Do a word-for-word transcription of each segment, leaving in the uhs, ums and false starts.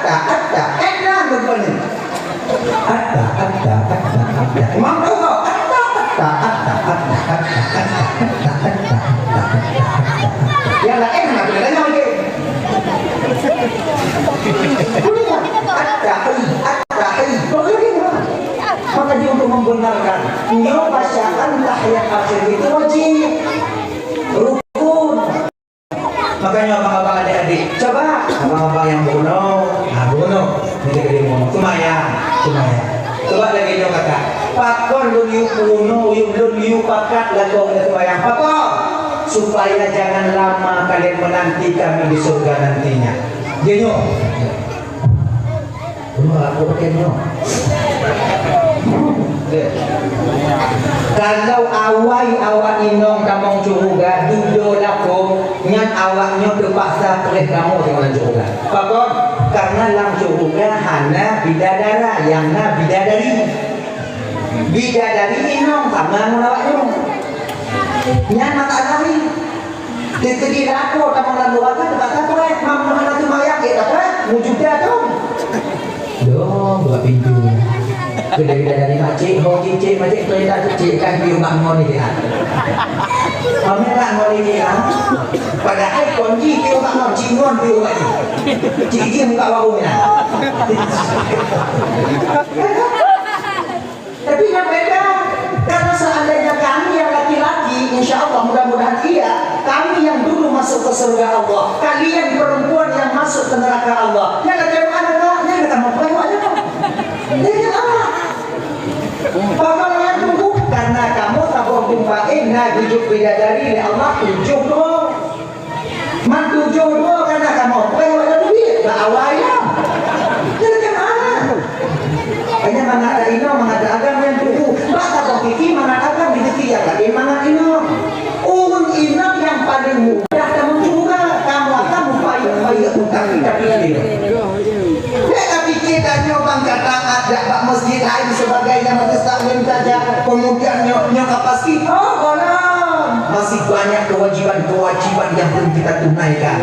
Atta, atta, atta, rupanya. Atta, atta, atta, atta. Imam Ghazali, atta, atta, atta, atta. Yang lain nak kena tanya lagi. Atta, ai, atta, ai. Kok lagi, ha? Makanya untuk membenarkan, nyoe bacaan tahiyat akhir itu wajib. Rukun. Makanya abang-abang, adik-adik, coba abang-abang yang bunoe, ha, bunoe, ni dia bunoe, seumayang, seumayang. Coba lagèe nyoe kakak, pakon lôn yue bunoe, yue lôn yue pakat lakoe keuneuk seumayang, pakon? Supaya jangan lama kalian menanti kami di surga nantinya. Dia nyoe. Rumah aku pakai nyoe. Kalau awai awak inong tamong syeuruga dudoe lakoe, nyan awak nyoe teupaksa preh kamoe teungoh lam syeuruga. Pakon? Karena lam syeuruga hana bidadara, nyang na bidadari. Bidadari inong sama ngon awak nyoe. Nyan masalah ni. Teukeudi lakoe tamong lam nuraka, teupaksa preh, mam-, mam-, hana seumayang, eh, tapreh, mujud dah tu. Dong, buka pintu. Keudeh dari makcik, ho cicik, makcik, perintah cicik, kan piu mak ngon ni dia. Kami nak ngon ni dia. Padahal konji piu mak ngon, cik ngon piu mak ni. Cik jim kat warung ni. Tapi nyan beda. Karena seandainya kami yang laki-laki, insya Allah, mudah-mudahan iya, kami yang dulu masuk ke surga Allah, kalian perempuan yang masuk ke neraka Allah. Nyan lagèe mana, Kak? Nyan kata mau preh awak nyoe. Nyan kata apa? Pakon nyang tunggu, karena kamoe saboh tumpaén na geujok bidadari lé Allah tujoh droe. Man tujoh droe ka na kamoe preh awak nyan duek bak awai nyan. Jadi macam mana? Hanya mangat inong, mangat agam nyang tuju. Bak saboh sisi mangat agam, di sisi nyang laén mangat inong. Ureueng inong nyang paleng mudah tamong syeuruga. Kamoe akan mupayah-payah utang tapi Bèk tapikir tanyoe bang ka taát jak bak masjid laén sebagainya, majelis taklim saja, kemudian nyoe, nyoe ka pasti, oh, gohlom. Masih banyak kewajiban-kewajiban yang belum kita tunaikan.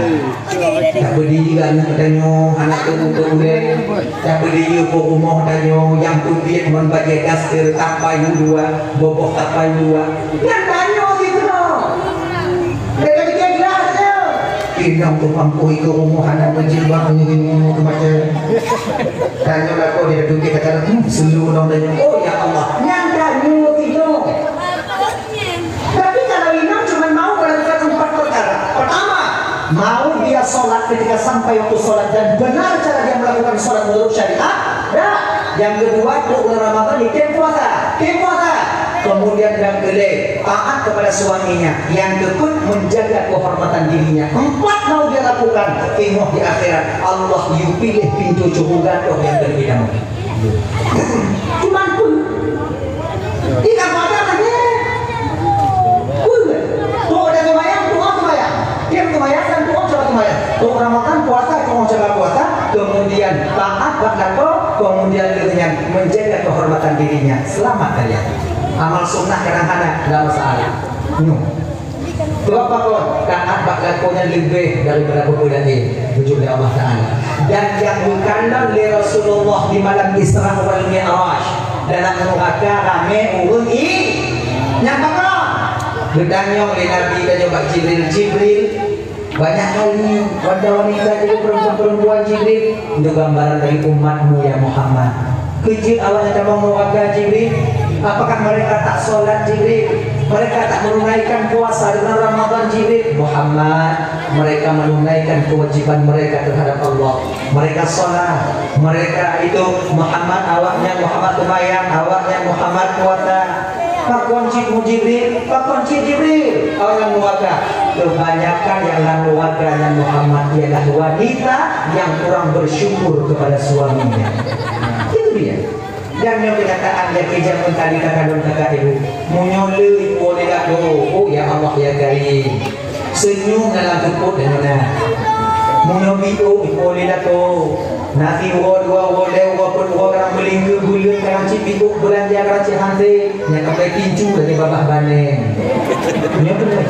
Tapeudiri aneuk tanyoe, aneuk teuh-teuh ulèe. Tapeudiri po rumoh tanyoe, nyang teubiet ngon bajèe daster, tapayu dua, boboh tapayu dua. Nyan tanyoe sigoe. Bèk tapikir glah saja. Inong tu mampu ikôt rumoh hana beujilbab, nyoe-nyoe keu macam. Tanyoe lakoe di datu kita kata, hmm, selu dong tanyoe. Oh, ya Allah. Nyan tanyoe tiga. Tapi kalau inong cuma mau melakukan empat perkara. Pertama, mau dia sholat ketika sampai waktu sholat dan benar cara dia melakukan sholat menurut syariat. Dah. Yang kedua, trok bulan Ramadan, dia puasa. Dia puasa. Kemudian yang kelima, taat kepada suaminya. Yang keempat, menjaga kehormatan dirinya. Empat mau dia lakukan, tengok di akhirat, Allah yue piléh pintoe syeuruga toh nyang terlebih dahulu. Cuman pun, di kampung ada lagi. Pun, tu ada sembahyang, tu ada sembahyang. Dia sembahyang dan tu ada sembahyang. Tu Ramadan puasa, tu ada puasa. Kemudian taat bak lakoe, kemudian dengan menjaga kehormatan dirinya. Selamat kalian. Amal sunnah kadang-kadang tidak masalah. Nyoe. Sebab pakon? Taat bak lakoe nyan leubeh daripada peue-peue laén, bujur lé Allah Taala. Dan nyang geukalon lé Rasulullah di malam Isra wal Mi'raj, dalam nuraka ramé ureueng i-, nyang pakon? Geutanyong lé Nabi, tanyong bak Jibril, "Jibril, banyak kali wanita-wanita jadi perempuan-perempuan, Jibril, untuk gambaran dari umatmu, ya Muhammad." Keu jeuet awaknyan tamong nuraka, Jibril? Apakah mereka tak sholat, Jibril? Mereka tak menunaikan puasa di bulan Ramadan, Jibril? Muhammad, mereka menunaikan kewajiban mereka terhadap Allah. Mereka sholat, mereka itu Muhammad, awaknyan Muhammad sembahyang, awaknyan Muhammad puasa. Pakon cit mu Jibril? Pakon cit Jibril? Awaknyan nuraka. Kebanyakan yang lam nuraka nyan Muhammad ialah wanita yang kurang bersyukur kepada suaminya. Itu dia. Dan nyoe kenyataan nyang keu jameun tadi takalon kakak ibu. Meunyoe le ipo lé lakoe, oh ya Allah ya Karim. Senyum dalam teupot dan nyoe na. Meunyoe biôh ipo lé lakoe. Nasi uroe dua uroe lhèe uroe peuet uroe kadang meulingkeu buleuen kadang cit biôh beulanja kadang cit hanse. Nyang kapai tinju lagèe babah baneng. Nyoe beuna.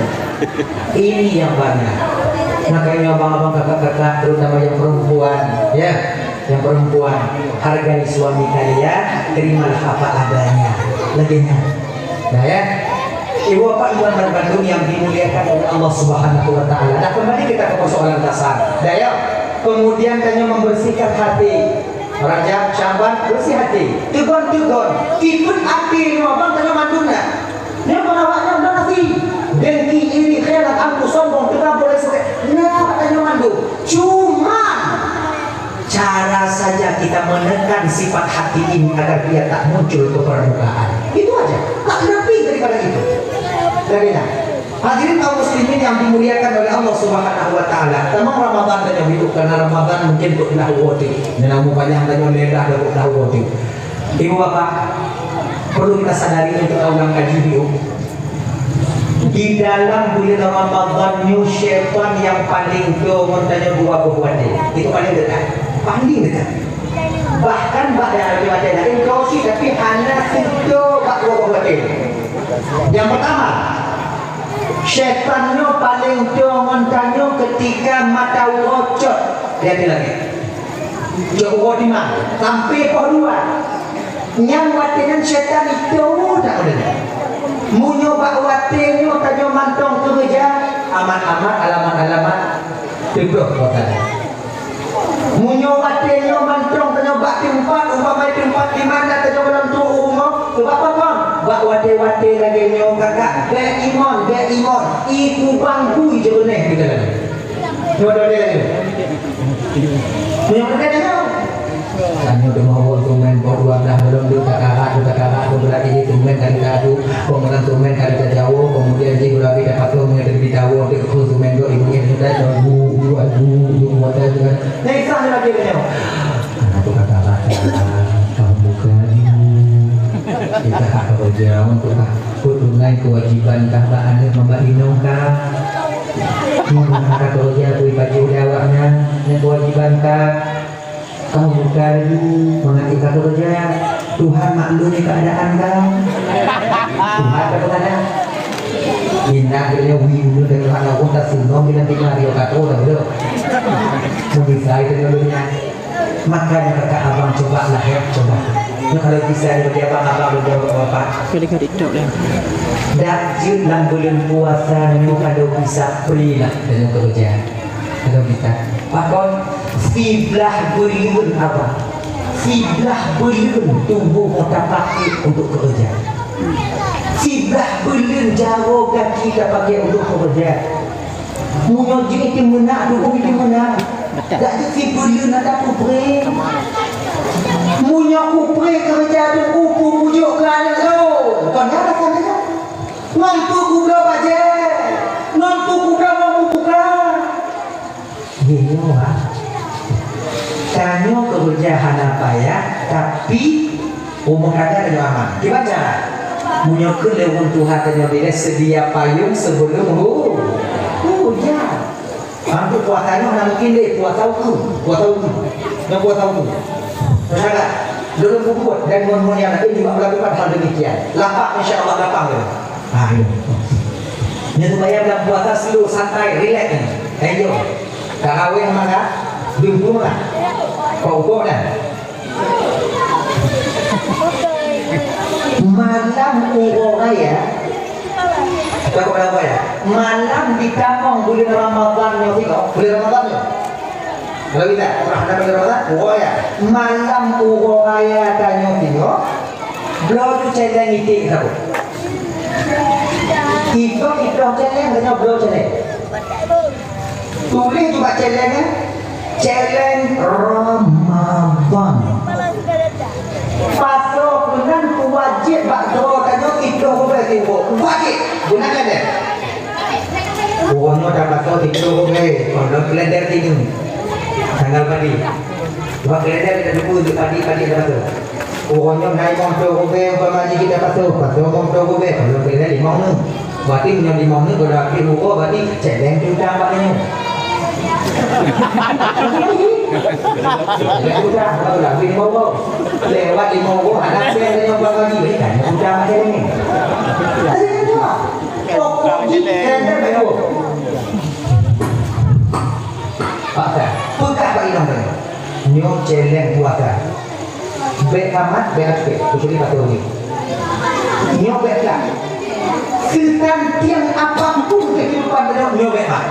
Ini yang banyak. Makanya abang-abang kakak-kakak terutama yang perempuan, ya. Yang perempuan, hargai suami kalian, terimalah apa adanya. Lagi nyan. Dah ya. Ibu bapak ibu anak kandung yang dimuliakan oleh Allah Subhanahu wa taala. Dah, kembali kita ke persoalan dasar. Dah ya. Kemudian tanyoe membersihkan hati. Rajab, Syaban, bersih hati. Tegon-tegon. Tipet hati nyoe abang tanyoe mandum na. Nyoe pun awak nyoe na nasi. Dengki, iri, khianat, angkuh, sombong, teuka, boleh sesuai. Nyoe awak tanyoe mandum. Cuma cara saja kita menekan sifat hati ini agar dia tak muncul ke permukaan. Itu aja. Tak lebih daripada itu. Lagi nah. Hadirin kaum muslimin yang dimuliakan oleh Allah Subhanahu wa taala. Tamong Ramadan tanyoe hidup, karena Ramadan mungkin untuk belah uroe. Dan umur panjang tanyoe lelah untuk belah uroe. Ibu bapak, perlu kita sadari untuk ulang kaji hidup. Di dalam bulan Ramadan nyoe, syaitan nyang paling toe ngon tanyoe dua boh watèe. Itu paling dekat. Paling dekat. Bahkan bak nyang watèe laén toe cit, tapi hana teutoe bak dua boh watèe. Nyang pertama, syaitan nyoe paling toe ngon tanyoe ketika mata uroe cot di ateueh langèt. Cok uroe dimang, sampai poh dua. Nyang watèe nyan syaitan itu tak boleh. Meunyoe bak watèe nyoe tanyoe mantong keureuja, amat-amat, alamat-alamat, teubroh kota. Meunyoe watèe nyoe mantong tanyoe bak teumpat, umpama teumpat di mana tanyoe gohlom tuwoe u rumoh, sebab apa kon? Bak watèe-watèe lagèe nyoe kakak, bèk imon, bèk imon, i kubang bui jeureunèh di dalam. Nyoe dua lagi. Nyoe dua lagi. Tanyoe teuma awai tumen poh dua belas bulan, dua takarat, dua takarat, dua belas ini tumen kali tadu, kemudian tumen kali tajawo, kemudian jih gula bida patung, kemudian bida wo, dek khu tumen dua ibu ini, dua, dua, dua, dua, dua, dua, dua. Nah, isah lagi nyoe. Anak tu kata rasa, kamu bukan. Kita hak kerja untuk apa? Kau tunai kewajiban kah bak aneuk ngon bak inong kah? Nyoe hana ka keureuja bui pajoh lé awaknyan, nyan kewajiban ka. Kau buka laju, mangat ka keureuja. Tuhan maklumi keuadaan kau. Tuhan ka peugah dah. Inah geutanyoe wie uneuen dan Tuhan Allah taseunong bilang tinggal di Okato dah beudôh. Meungisai tanyoe donya. Makanya kakak abang coba lah ya, coba. Nyoe kalau bisa ni bagi abang, abang udah bapak. Kali ka TikTok dah. Dak jeuet lam buleuen puasa nyoe kalau bisa free lah tanyoe keureuja. Kalau bisa. Pakon siblah buleuen abang. Siblah buleuen tuboh tapake untuk keureuja. Siblah buleuen jaroe gaki tapake untuk keureuja. Meunyoe jeuet meunan, dukung jeuet meunan. Betul. Dak jeuet sibuleuen ata kupreh. Meunyoe kupreh keureuja tu kupu pujok keu aneuk lôn. Kon nyan alasan dia. Ngon peue kubloe bajèe? Ngon peue kubloe ngon bubuka? Nyoe, ah. Tanyoe keureuja hana payah, tapi Rumoh tangga tanyoe aman. Kiban cara? Meunyoe kheun lé ureueng tuha tanyoe bilé seudia payong sibeulom hu-, hujan. Mampu puasa nyoe hana mungkin lé puasa ukeue, puasa ukeue. Nyoe puasa ukeue. Saudara, lôn peubuet dan ngon mulia Nabi juga melakukan hal demikian. Lapak, insya Allah lapang lé. Ah, iya. Nyoe supaya bulan puasa slow, santai, relax. Enjoy. Tarawih mana? Dum-dum lah. Kok ukur dah? Malam uroe raya. Takut apa ya? Malam ditamong bulan Ramadan nyoe tiko. Bulan Ramadan nyoe. Kalau kita pernah ada bulan Ramadan, uroe raya. Malam uroe raya tanyoe tiko. Bloe tu celeng itik saboh. Tiga-tiga celeng tanyoe bloe celeng. Tuléh juga celeng, eh? Celeng Ramadan. Pasoe keunan wajéb bak droe tanyoe siplôh ribèe siuroe. Wajéb. Guna kalender. Uroe nyoe tapasoe siplôh ribèe, kon lôn kalender tinyu. Tanggal padi. Bak kalender kita tunggu untuk padi-padi tapasoe. Uroe nyoe na limong plôh ribèe umpama jih kita pasoe, pasoe limong plôh ribèe, kalau kira limong nyoe. Berarti meunyoe limong nyoe kalau habéh uroe, berarti celeng piutang bak nyoe. Celeng piutang, kalau habéh limong uroe. Lewat limong uroe, hana celeng nyoe umpama jih, berarti kan piutang bak celeng nyoe. Jadi, itu lah. Pokok jih, celeng bak nyoe. Paksa. Peugah bak inong tadi. Nyoe céléng puasa. Bèk tamat, bèk aspek, kecuali patong ni. Nyoe bèk lah. Seutantiang apapun kehidupan droe, nyoe bèk lah.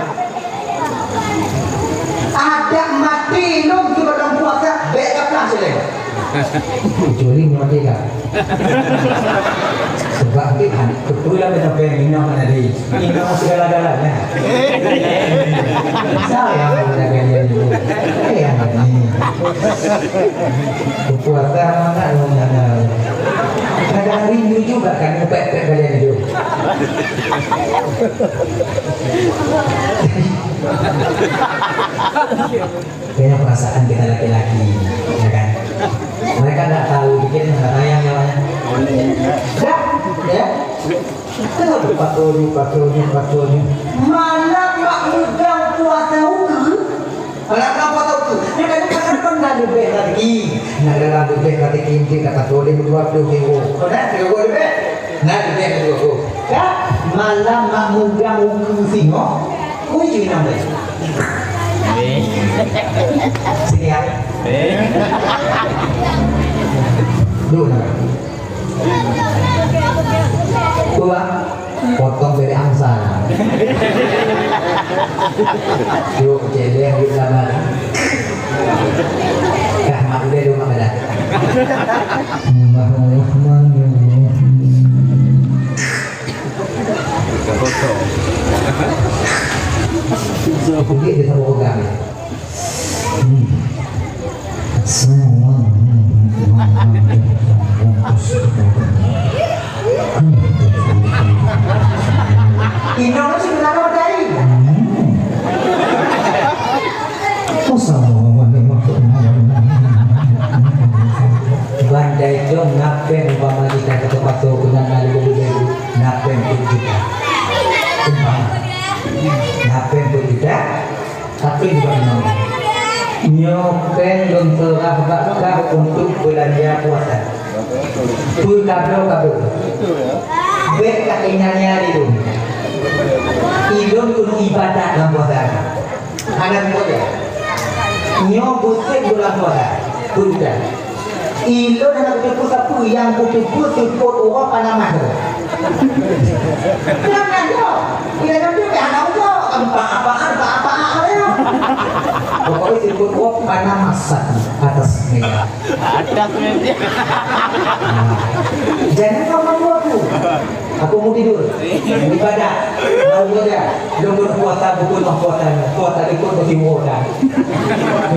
Adak maté lom sigohlom puasa, bèk kaplah céléng. Kecuali nyoe maté kan. Sebab dia kan, betul lah kata peng, minum mana di. Minum segala-galanya. Sayang udah ganyan dulu. Sayang ni. Puasa mana lu mana. Kadang rindu juga kan, ngepet-pet kalian itu. Kayaknya perasaan kita laki-laki, ya kan? Mereka nggak tahu, pikirnya nggak sayang namanya. Dah, ya? Kenapa patoni, patoni, patoni? Malam mak megang puasa uku. Malam megang puasa uku. Dia kan kan pernah lebih lagi. Nah, dalam lebih lagi, dia kata patoni, dua puluh ribu. Kau dah, tiga puluh lebih. Nah, dia dua puluh. Ya, malam mak megang uku singoh. Kui cuy nang deh. Sini ya. Dulu nang. Dua. Potong dari angsa. Yuk, cedeng, yuk, sabar. Dah, mak udah, lu, mak dah. Bismillahirrahmanirrahim. Sedikit dia sama orang. Hmm. Inong tu sebenarnya berdari. Hmm. Bandai dong napeng umpama kita kata pato kena lalu dulu. Napeng pun kita. Umpama. Napeng pun kita. Tapi juga memang. Nyoe peng lôn seurah bak kah untuk beulanja puasa. Peue kabloe-kabloe. Bèk kah ingat-ingat ilôn. Ilôn keuneuk ibadat lam puasa. Hana kupeugah. Nyoe beusèt bulan puasa. Peue udah. Ilôn hana kuteupeu sapeue nyang kuteupeu seupôt uroe Panama tu. Jangan tu. Bila nanti hana uroe, apa-apa, apa-apa ya. Pokoknya seupôt uroe Panama satu atas meja. Atas meja. Nah, jangan kamu aku. Aku mau tidur. Ibadah. Mau ibadah. Lôn puasa buku noh puasa. Puasa ikut bagi wodan.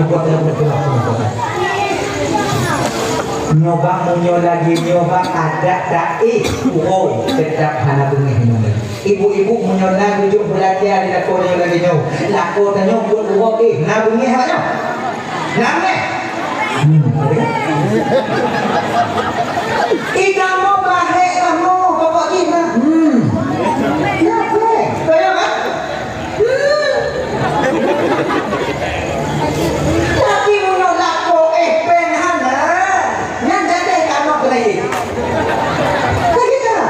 Puasa ikut noh puasa. Nyoba meunyoe lagi nyoba adat da'i. Oh, tetap hana beungéh nyoe. Ibu-ibu meunyoe na geujok beulanja di lakoe nyoe lagèe nyoe. Lakoe tanyoe buet uroe, eh, na beungéh awak nyoe? Na beungéh? Hmm. Ih, kamoe bahé kamoe, pokok jih na. Hmm. Na beungéh. Beutôi kan? Hmm. Tapi meunyoe lakoe, eh, péng hana, nyan jadi kamoe keulai. Lagèe nyan.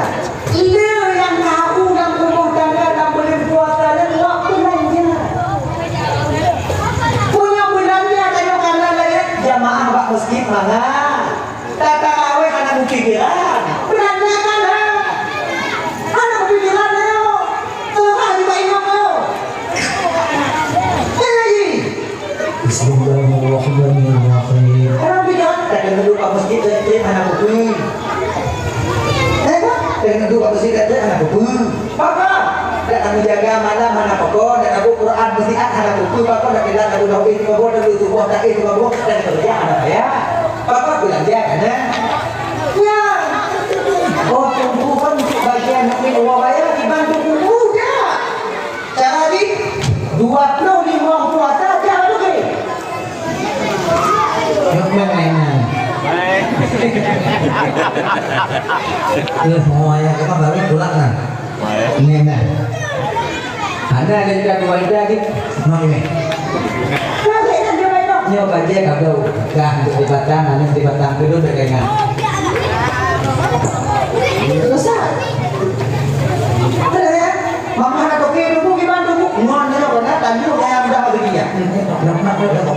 Lé nyang tahu lam rumoh tangga lam buleuen puasa nyan wak beulanja. Punya beulanja tanyoe kana lagèe jamaah bak meuseujid mangat. Tatarawéh hana meupikiran. Beulanja kana. Hana meupikiran tanyoe. Seurah di bak imam tanyoe. Jangan lagi. Bismillahirrahmanirrahim. Orang bilang, dah kena duduk kat masjid, dah, dah, anak kuku. Eh, dah kena duduk kat masjid, dah, dah, anak kuku. Papa, dah kami jaga malam, anak pokok, dah kabut Quran, mesti anak kuku, papa, dah kena, dah udah, eh, tiga buah, dah tubuh, dah, eh, tiga buah, dah kerja, anak saya. Papa bilang dia, kan, eh? Ya. Oh, tunggu, kan, bagian mungkin, oh, bayar, dibantu kuku, dah. Cara jih, dua ploh limong puasa aja lagèe. Nyoe meunan. Terus mau ayah kita baru pulang nah. Ini nah. Ada ada juga dua ida di mau ini. Nyoe bajèe ka bloe. Dah, untuk di batang, anu di batang dulu dah kena. Susah. Apa dah ya? Mama nak kopi dulu, gimana dulu? Ngon dia nak tanjung ayam dah bagi dia. Nak nak nak nak.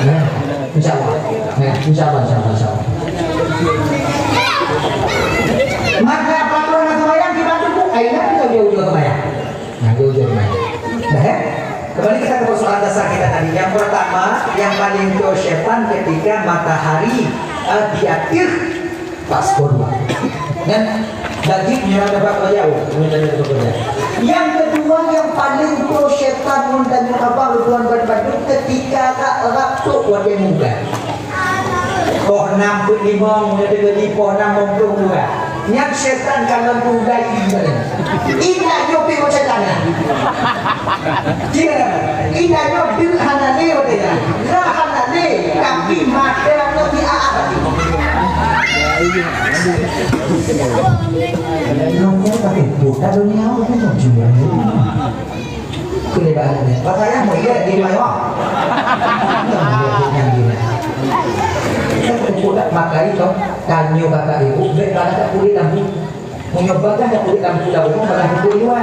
Ya, insya Allah. Ya, insya Allah, insya Allah, insya Allah. Maka peraturan sumbayang dibantu, bu, akhirnya kita ujung-ujung sumbayang. Nah, ujung-ujung sumbayang. Dah, ya? Kembali kita ke persoalan dasar kita tadi. Yang pertama, yang paling jauh setan ketika matahari, eh, di atas pas kurma. Dan Lagi nyoe dapat bajau, nyoe dapat bajau. Nyang keudua, nyang paleng pro syaitan ngon tanyoe abang lôn tuan ban bandum, ketika ka rab trok watèe muda. Poh nam peuet limong, nyoe teukeudi poh nam limong plôh dua. Nyan syaitan kalon peudai ié. Indak nyoe pih macam mana? Iya. Indak nyoe deuk hana lé watèe nyan. Rhah hana lé, tapi mata nyoe di aat. Nyoe pakai kuda dunia, bukan cuma. Keuneuk bak aneuk nyan. Bak ayah mu, iya, di rumah awak. Nyang di rumah. Kan pupuk dak makai tong, tanyoe kakak ibu, bèk bagaih dak pulih lampu. Meunyoe bagaih dak pulih lampu dalam rumah, bagaih pupuk di luwa.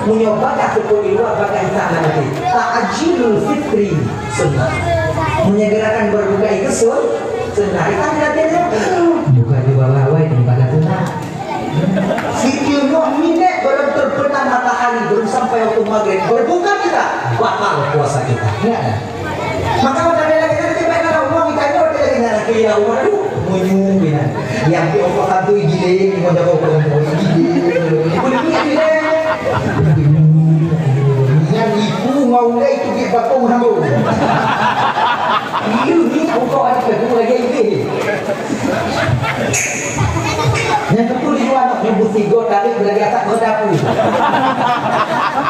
Meunyoe bagaih pupuk di luwa, bagaih isak lam até. Ta'jilul fitri sunnah. Menyegerakan berbuka itu sun-, sunnah. Itu tidak ada. Bukan di bawah awai, di bawah sunnah. Sibeulom minèt belum terbenam matahari, belum sampai waktu maghrib, berbuka kita, batal puasa kita. Ingat, ya? Maka pada bila kita tiba dalam rumah, kita nyoe kita kena kira rumah tu, menyung bina. Yang pi Allah satu gile, ni macam apa orang tua gile. Boleh ni gile. Yang ibu mau mulai tu dia bakong hambung. Ibu ni bukan ada kedua lagi ini. Nyang teupeu di luwa nyoe, nyang beusigoe tarek beulagèe asak meudapu.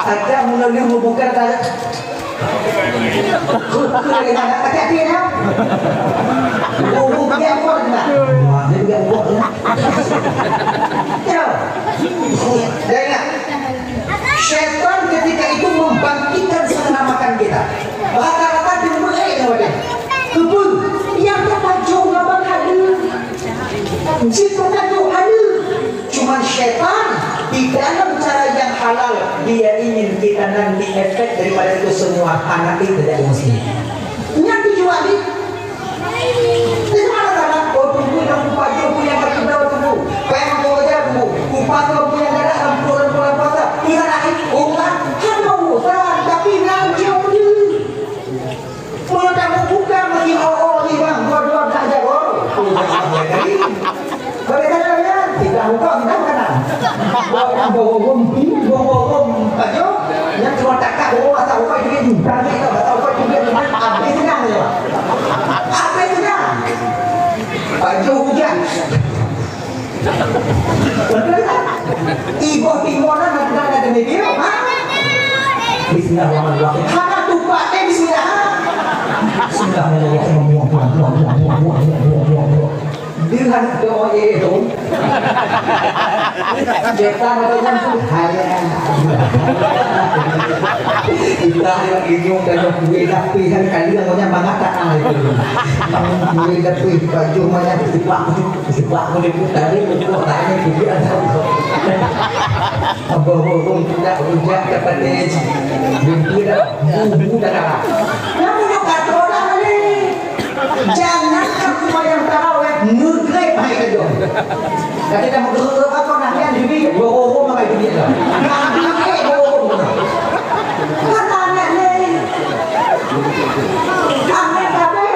Adak meunyoe lheueh meubuka tarek. Keu, keu lagèe nyan, hati-hati ya. Guru biar kuat kena. Wah, dia biar kuat ya. Ya. Dan ingat, syaitan ketika itu membangkitkan selera makan kita. Rata-rata dia melek nyawa dia. Keupeue? Nyang teupajoh ngon bak hana. Jih teupajoh hana. Cuman syaitan di dalam cara yang halal, dia ingin kita nanti efek daripada itu semua hana kita jadi muslim. Nyang tujuan ni, Teuma na salah, oh, tunggu nyang kupajoh, ku nyang ka keudroe tunggu. Payah meukeureuja tunggu. Kupajoh ku nyang galak lam bulan, bulan puasa. Ibarat uroe, hana urusan, tapi nang jauh ni. Meunyoe tamu buka meusti oh, oh, ni bang, dua-dua tak jago. Oh, jangan lagi. Bagaimana ya? Kita buka, kita makanan. Bawa, bawa, bawa, bawa, bawa, pajoh. Nyang cuma takak, oh, asal upai duit, bukan duit, asal upai duit, habis senang je, Pak. Apa itu dah? Pajoh hujan. Betul tak? Iboh timun lah, nak, nak, nak, nak, ha? Bismillahirrahmanirrahim. Hana tupak, eh, bismillah. Bismillahirrahmanirrahim. Dengan doa itu. Setan macam tu. Hai. Kita yang ini, kalau kue dah pilihan kali, yang punya mangat tak ada itu. Kue dah pilihan baju mana, sepak, sepak boleh pun tadi, pun tak ada, pun ada. Abah burung tidak rujak dapat. Mimpi dah, bubu dah kalah. Kamu nak kata orang ni. Jangankan sembahyang tarawih, maghrib hai keudong. Kata dah maghrib apa nak yang jadi, bawa-bawa makai duit dah. Nak duit, bawa-bawa. Kata anak ni. Anak kata,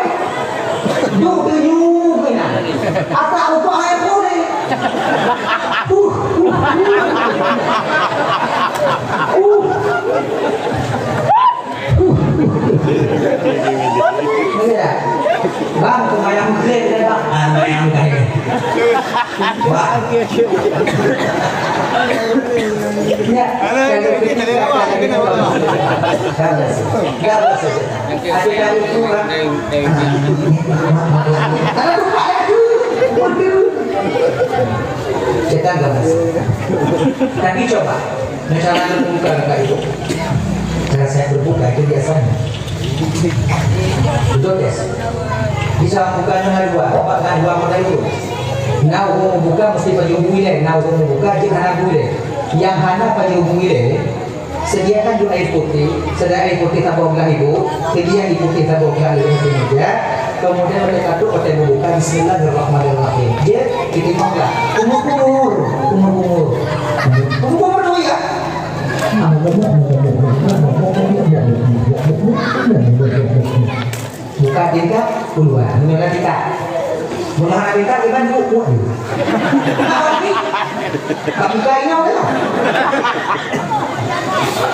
duk tuju kena. Asal upah hai pun. Uh, uh, uh. Uh. Iya. Bang, sembahyang maghrib dah, Bang. Ah, sembahyang maghrib. Wah. Ya, kalau kita katakan itu, ada dari itu, Bang. Kalau lupa lagi. Waduh. Kita enggak masuk. Tapi coba. Nah, cara membuka kakak ibu. Cara saya berbuka itu biasanya. Betul, guys? Bisa buka dengan dua, empat dengan dua model itu. Nah, ureueng buka mesti pajoh bui lé. Nah, ureueng buka jeuet hana bui lé. Nyang hana pajoh bui lé, sediakan dua air putih, sediakan air putih saboh glah ibu, sediakan air putih saboh glah ibu meja. Kemudian oleh satu hotel buka, Bismillahirrahmanirrahim. Dia ditimang lah. Umur-umur, umur-umur. Umur-umur tu ya. Buka tingkat keluar, mengenai tingkat. Meunyoe hana tingkat, iban buet-buet. Tapi, tapi ka ingat dah.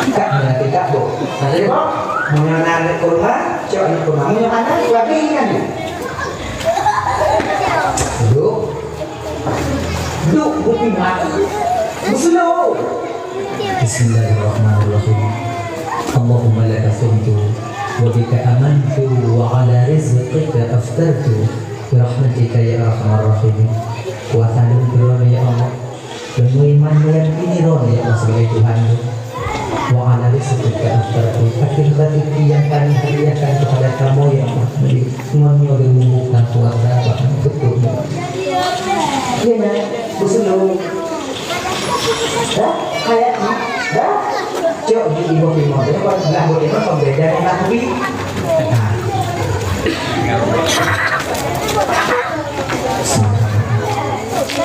Tingkat, hana tingkat, bu. Nah, jadi, bu, meunyoe na aneuk kurma, cok aneuk kurma. Meunyoe hana, lagi ingat. Duduk. Duduk, bukti mati. Bersuluh. Bismillahirrahmanirrahim. Allahumma laka sumtu wa bika amantu wa ala rizqika aftartu bi rahmatika ya arhamar rahimin. Kuasa lôn keu Droeneuh ya Allah. Lôn meuiman meuyakini Droeneuh ya Allah sebagai Tuhan lôn. Wa ala rizqika aftartu. Akhé rezeki nyang kami hadiahkan kepada kamoe ya Allah. Jadi, ngon nyoe lôn mubuka puasa, bahkan beutôi. Iya, nah, beusuluh. Dah? Hayati? Dah? Cok di ibu timur. Jadi, kalau belah ibu timur, pembeda dengan Nabi. Nah.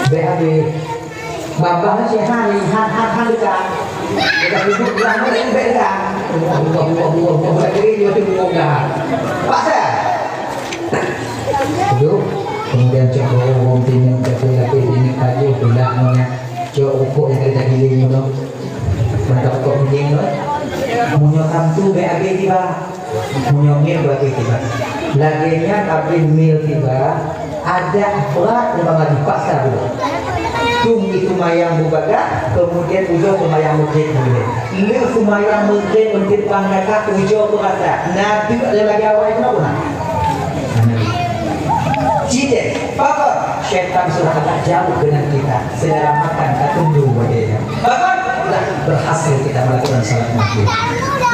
Beh habis. Babah nyan cit han, han, han, han dekat. Dekat duduk belah mana yang bek dekat. Buka, buka, buka, buka, buka, buka, kering, lepas tu buka dah. Paksa. Duduk. Kemudian cok bawang, bawang timun, cok kulit lapis, timun kaju, pula monyet. Cok rukok yang ada daging tu. Mantap rukok daging tu. Meunyoe tam tu, bek habis tiba. Meunyoe mil bagi tiba. Lagèe nyan abéh mil tiba, adak brat nyang bagi paksa dulu. Dum di seumayang bubagaih, kemudian ujoe seumayang Maghrib dulu. Lheueh seumayang Maghrib meunteuk bang dakak ujoe peurasa. Na teuk lé lagèe awai keunoe na? Cit, pakon? Syaitan sudah agak jauh dengan kita. Selera makan tak tunggu wadahnya. Pakon? Dah berhasil kita melakukan salat maghrib.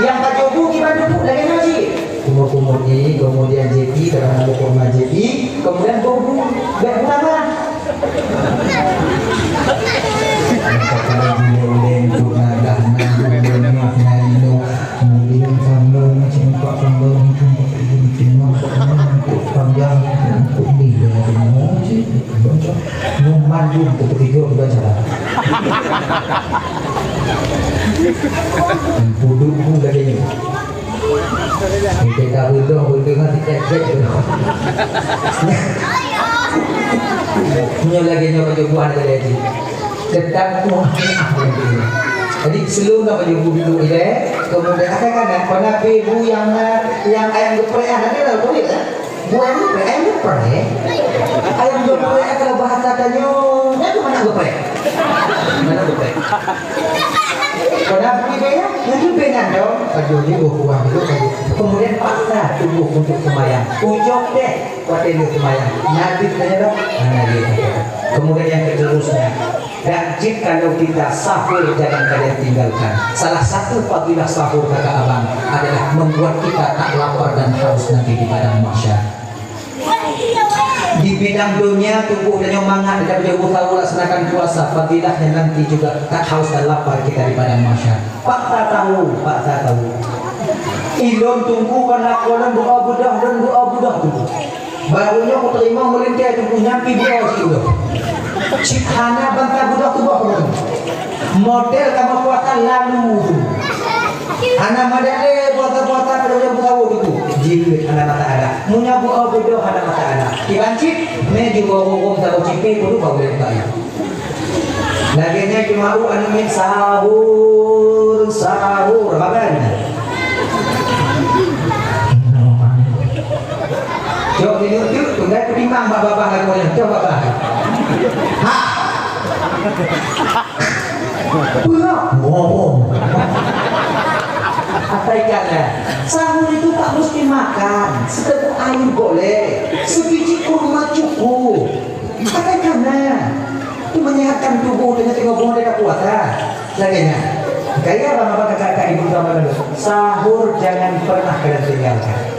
Nyang tajôh bu kiban dubu lagèe nyoe cit. Kumur-kumur i, kemudian jép i, kadang ada kurma jép i, kemudian bôh bu, bèk bu tamah. Maka kalau gulai-gulai untuk nadah, nah, gulai-gulai, nah, inoe, mulian sambal, macam empat sambal, macam empat, macam lima, macam enam, untuk panjang, untuk bila, macam, macam, macam, macam, mandum, untuk ketiga, bukan salah. Puduk bu lagèe nyoe. Kita beudôh, beudôh kan sikit-sikit beudôh. Nyoe lagèe nyoe baju buah ada lagi. Tetap kuah. Jadi, sebelum nak baju bu dulu ilèe, kemudian akan kan, kena pi bu nyang, nyang ayam geprek, ah, nanti lah boleh, eh? Bu ayam geprek, ayam geprek. Ayam geprek kalau bahasa tanyoe, nyan tu mana geprek? Mana geprek? Kena bukit bèk, nyan tu bèk nyan dong. Aduh, ni buah-buah dulu tadi. Kemudian paksa tubuh untuk sembahyang. Ujoe deh, watèe lheueh sembahyang. Nabi tanya dong, mana dia kata. Kemudian yang seterusnya, dan jikalau kita sahur, jangan kalian tinggalkan. Salah satu fadilah sahur, kata abang, adalah membuat kita tak lapar dan haus nanti di padang mahsyar. Di bidang dunia, tubuh dan nyoe mangat, dan jauh sahur laksanakan puasa, fadilahnya nanti juga tak haus dan lapar kita di padang mahsyar. Paksa tahu, paksa tahu. Ilôn tunggu karena kolon doa beudôh dan doa beudôh tu. Baru nyoe kuteurimong meulintèe tubuh nyan pi buoe siuroe. Cit hana banta beudôh tuboh lom. Model kamoe puasa lalu tu. Hana model, eh, puasa-puasa pada bulan puasa tu. Jeuet hana masalah. Meunyoe buoe beudôh hana masalah. Kiban cit, mé jiwoe rhueng saboh cit pi puluh bak ulèe bayi. Lagèe nyan cuma u anu ngieng sahur, sahur, makan. Jok di lutut, tunggai kutimbang bak babah lagu nyan, cok babah. Ha. Peurah. Ngomong. Abaikan lah. Sahur itu tak mesti makan. Seteguk air boleh. Sebiji kurma cukup. Kadang-kadang tu menyehatkan tubuh dengan tengok bunga dekat puasa. Lagèe nyan. Gaya abang-abang kakak-kakak ibu-ibu dulu. Sahur jangan pernah kalian tinggalkan.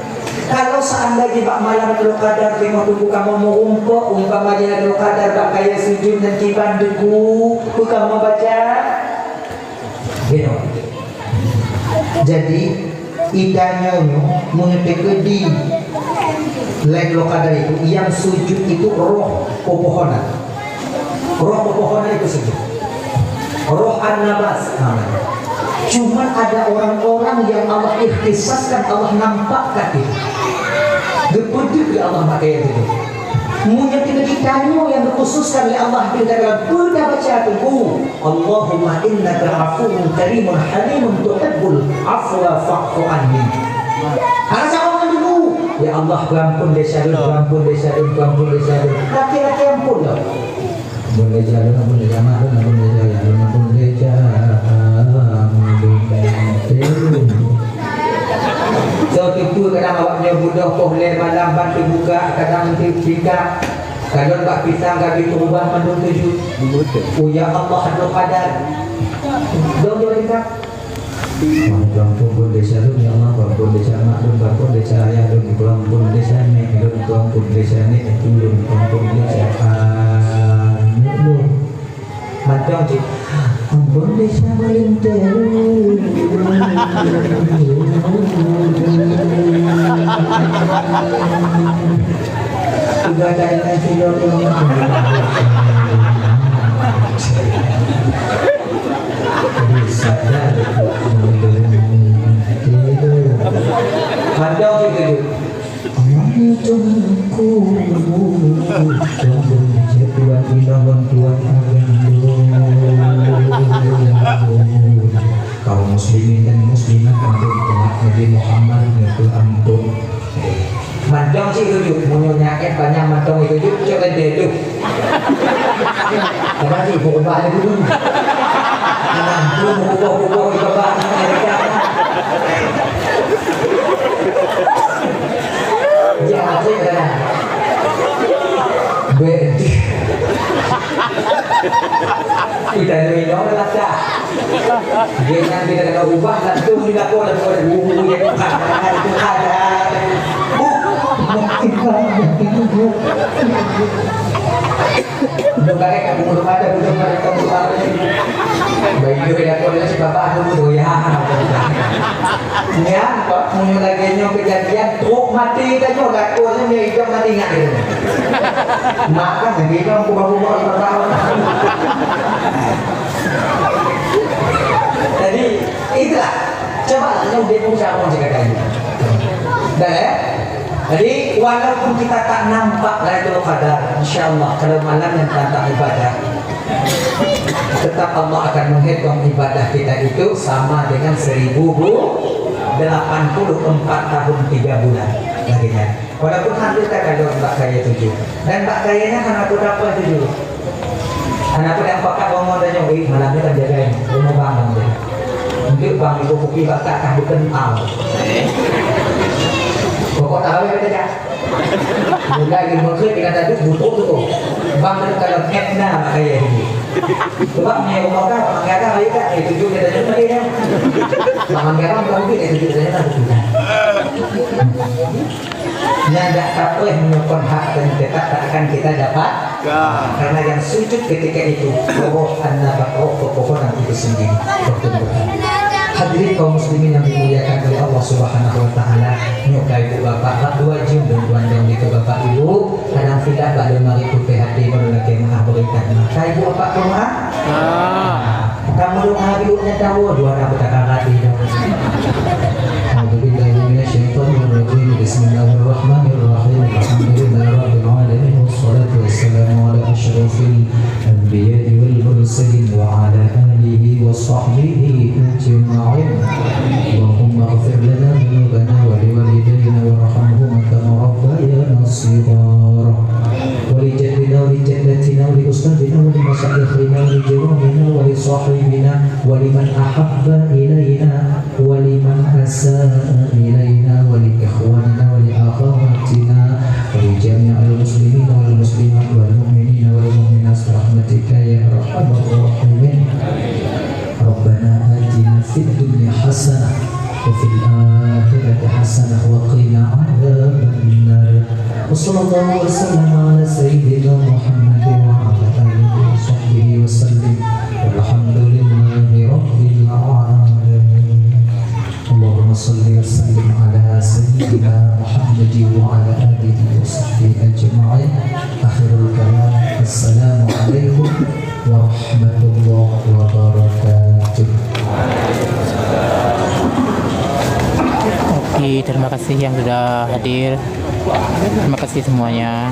Kalau seandainya bak malam Lailatul Qadar tengok tubuh kamu merumpok, umpama Lailatul Qadar bak kaya sujud dan kiban debu, bukan membaca. Gitu. Jadi, Itanyoe nyoe meungeuteuka di Lailatul Qadar itu, yang sujud itu roh pepohonan. Roh pepohonan itu sujud. Roh an-nabas namanya. Cuman ada orang-orang yang Allah ikhtisaskan, Allah nampakkan itu. Geupeudeuh di Allah makanya itu. Meunyoe tipe kita nyoe nyang geukhususkan lé Allah, kita dalam peue tabaca teungku, "Allahumma innaka afuwun karimun halimun tuhibbul afwa fa'fu anni." Hana saboh ngon teungku, "Ya Allah, peuampun desya lôn, peuampun desya lôn, peuampun desya lôn." Laki-laki ampun lom. Ampun desya lôn, ampun desya mak lôn, ampun desya ayah lôn, ampun desya mak lôn. Soe teupeu kadang awak nyoe budok poh lhèe malam ban teubuka, kadang teubuka. Kalon bak pisang ka geutubah mandum tuju. Oh ya Allah, Abdul Qadar. Dong dua tingkat. Peuampun desya lôn, ya Allah, peuampun desya mak lôn, peuampun desya ayah lôn, peuampun desya nèk lôn, peuampun desya nèk lôn, peuampun desya aneuk lôn. Mantong cit. Ampun desya meulintèe. Sudah dah ingat sidroe. Mantong cit. Tuhanku, Tuhan Tuhan Tuhan Agam. Kaum muslimin dan muslimat, ampun umat Nabi Muhammad, ampun. Mantong cit tuju, meunyoe nyaét banyak mantong itu tuju, cok lé deh tu. Kenapa sih, berubah lagi tu? Kenapa tu berubah-ubah di bawah? Ya, apa ya? Bedi. Kita ni minum dah tak. Dia yang kita kena ubah, langsung dilakukan, lakukan. Uh, ya, bukan, bukan. Uh, mungkin, mungkin, mungkin. Nyoe barèk aku meureumpah dah, belum ada tahu apa ni. Baik, dia dah tahu dia sebab aku tu, ya. Ya, kok punya lagi nyoe kejadian, trok mati dah nyoe, dah tahu ni, dia hidup mati ingat dia. Mak kan lagi nyoe, aku baru buat apa. Jadi, itulah. Coba lah, nyoe dia pun sama cakap tadi. Dah, ya? Jadi, walaupun kita tak nampak Lailatul Qadar, insya Allah, kalau malam yang tentang ibadah, tetap Allah akan menghitung ibadah kita itu sama dengan seribu bu-, delapan puluh empat tahun tiga bulan. Lagi kan? Walaupun hampir tak kalau bak kaya tujuh. Dan bak kayanya hana pun apa tujuh. Hana pun yang pakat ngomong tanya, "Eh, malam ni kan jaga ni. Rumah bang, bang jaga." Untuk bang ibu kopi bakar kah bukan tahu. Pokok tahu ya, kita. Mula di mengkut, kita tadi butuh tu. Bang tu kalau kena mak kaya ini. Sebab ni rumah kan, bang jaga baik kan, eh, tujuh kita jaga dia. Bang jaga bukan mungkin, eh, tujuh kita jaga bukan. Nyan dak tapreh meunyoe kon hak dan tetap tak akan kita dapat. Karena yang sujud ketika itu, roh anak roh pepohonan itu sendiri. Pertumbuhan. Hadirin kaum muslimin yang dimuliakan oleh Allah Subhanahu wa Taala, nyoe ka ibu bapak, bak dua jam dan dua jam itu bapak ibu, kadang silap bak lemari putih hati baru lagi maaf berikan. Maka ibu bapak pun maaf. Kamu dong hari udah tahu dua nak berkata hati dong. أعوذ بالله من الشيطان الرجيم. بسم الله الرحمن الرحيم. الحمد لله رب العالمين. والصلاة والسلام على أشرف الأنبياء والمرسلين وعلى آله وصحبه أجمعين. اللهم اغفر لنا ذنوبنا ولوالدينا وارحمهما كما ربيانا صغارا. ولجدنا ولجدتنا ولأستاذنا ولمشايخنا ولجيراننا ولصاحبنا ولمن أحب إلينا ولمن أساء إلينا ولإخواننا ولأخواتنا ولجميع المسلمين والمسلمات والمؤمنين والمؤمنات برحمتك يا أرحم الراحمين. ربنا آتنا في الدنيا حسنة وفي الآخرة حسنة وقنا عذاب النار. وصلى الله وسلم على سيدنا محمد وعلى آله وصحبه وسلم. والحمد لله رب العالمين. اللهم صل وسلم على سيدنا محمد وعلى آله وصحبه أجمعين. آخر الكلام. السلام عليكم ورحمة الله وبركاته. Terima kasih yang sudah hadir. Terima kasih semuanya.